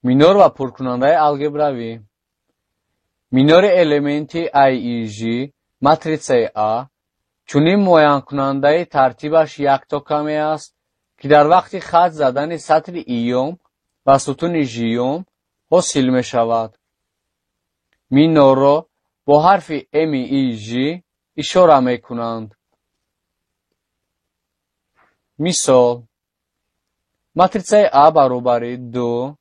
Минор ва пуркунандаи алгебравӣ. Минори элементи АИЖ матритсаи А чунин муайянкунандаи тартибаш якто каме аст, ки дар вақти хат задани сатри иём ва сутуни жиём ҳосил мешавад. Минорро бо ҳарфи МИЖ ишора мекунанд. Мисол: матритсаи А баробари 2,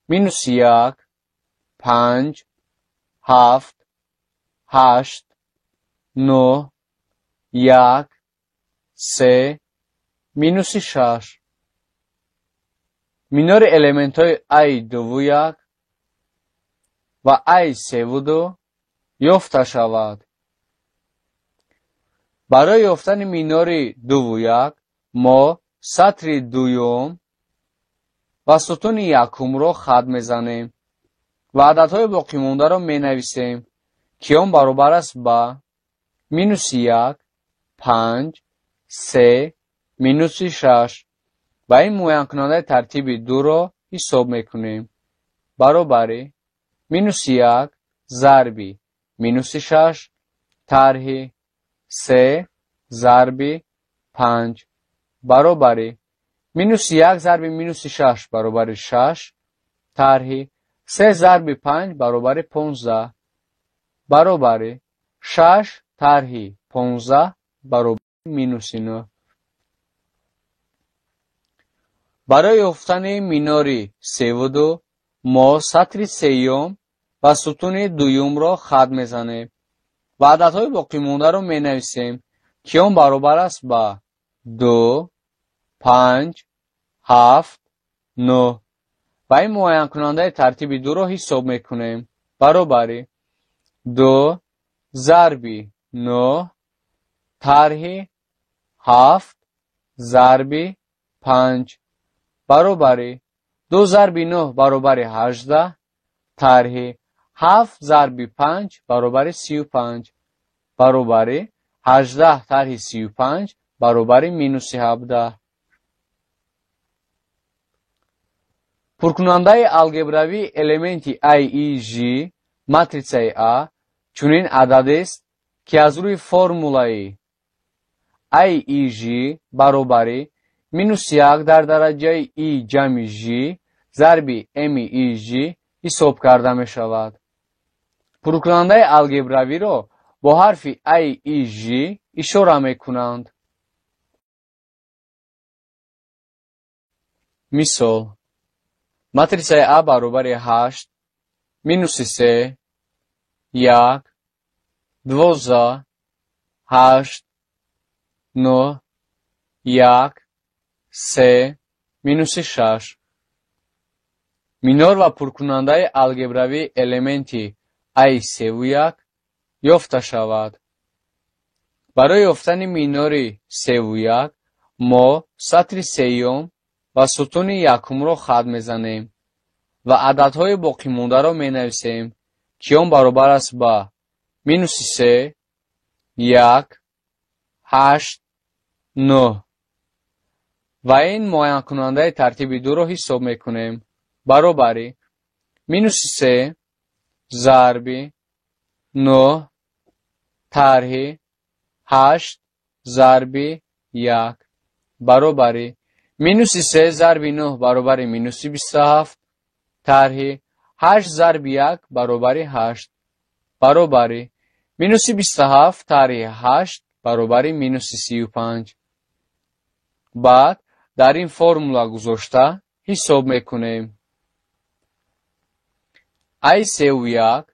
минуси 1, 5, 7, 8, 9, 1, 3, минуси 6. Минори элементҳои Аи 2 1 ва Аи 3 2 ёфта шавад. Барои ёфтани минори 2 1 мо сатри дуюм ва сутуни якумро хат мезанем ва ададҳои боқимондаро менависем, ки он баробар аст ба минуси 1, 5, 3, минуси 6 ва ин муайянкунандаи тартиби дуро ҳисоб мекунем. Баробари минуси 1 зарби минуси 6 тарҳи 3 зарби 5 баробари минуси 1 зарби минуси 6 баробари 6 тарҳи 3 зарби 5 баробари 15 баробари 6 тарҳи 15 баробари минуси 9. Барои ёфтани минори 3 2 мо сатри сеюм ва сутуни дуюмро хат мезанем ва ададҳои боқимондаро менависем, ки он баробар аст ба 2, 5, 7, 9 ва ин муайянкунандаи тартиби дуро ҳисоб мекунем. Баробари 2 зарби 9 тарҳи 7 зарби 5 баробари 2 зарби 9 баробари 18 тарҳи 7 зарби 5 баробари 35 баробари 18 тарҳи 35 баробари минуси 17. Пуркунандаи алгебравии элементи АИЖ матритсаи А чунин ададест, ки аз рӯи формулаи АИЖ баробари минуси 1 дар дараҷаи И ҷамъи Ж зарби МИЖ ҳисоб карда мешавад. Пуркунандаи алгебравиро бо ҳарфи АИЖ ишора мекунанд. Мисол: матритсаи А баробари 8, минуси 3, 1, 12, 8, 9, 1, 3, минуси 6. Минор ва пуркунандаи алгебравии элементи Аи 3 1 ёфта шавад. Барои ёфтани минори 3 1 мо сатри сеюм ва сутуни якумро хат мезанем ва ададҳои боқимондаро менависем, ки он баробар аст ба минуси 3, 1, 8, 9 ва ин муайянкунандаи тартиби дуро ҳисоб мекунем. Баробари минуси 3 зарби 9 тарҳи 8 зарби 1 баробари минуси 3 зарби 9 баробари минуси 27 тарҳи 8 зарби 1 баробари 8 баробари минуси 27 тарҳи 8 баробари минуси 35. Баъд дар ин формула гузошта ҳисоб мекунем. Аи 3 1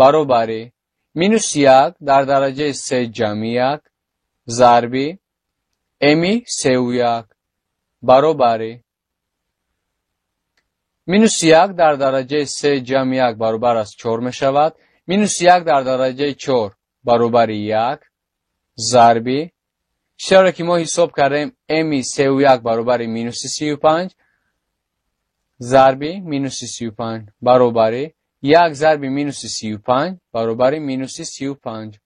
баробари минуси 1 дар дараҷаи 3 ҷамъи 1 зарби Ми 3 1 баробари минуси 1 дар дараҷаи 3 ҷамъи 1 баробар аст 4 мешавад. Минуси 1 дар дараҷаи 4 баробари 1 зарби чиро ки мо ҳисоб кардем Ми 3 1 баробари минуси 35 зарби минуси 35 баробари 1 зарби минуси 35 баробари минуси 35.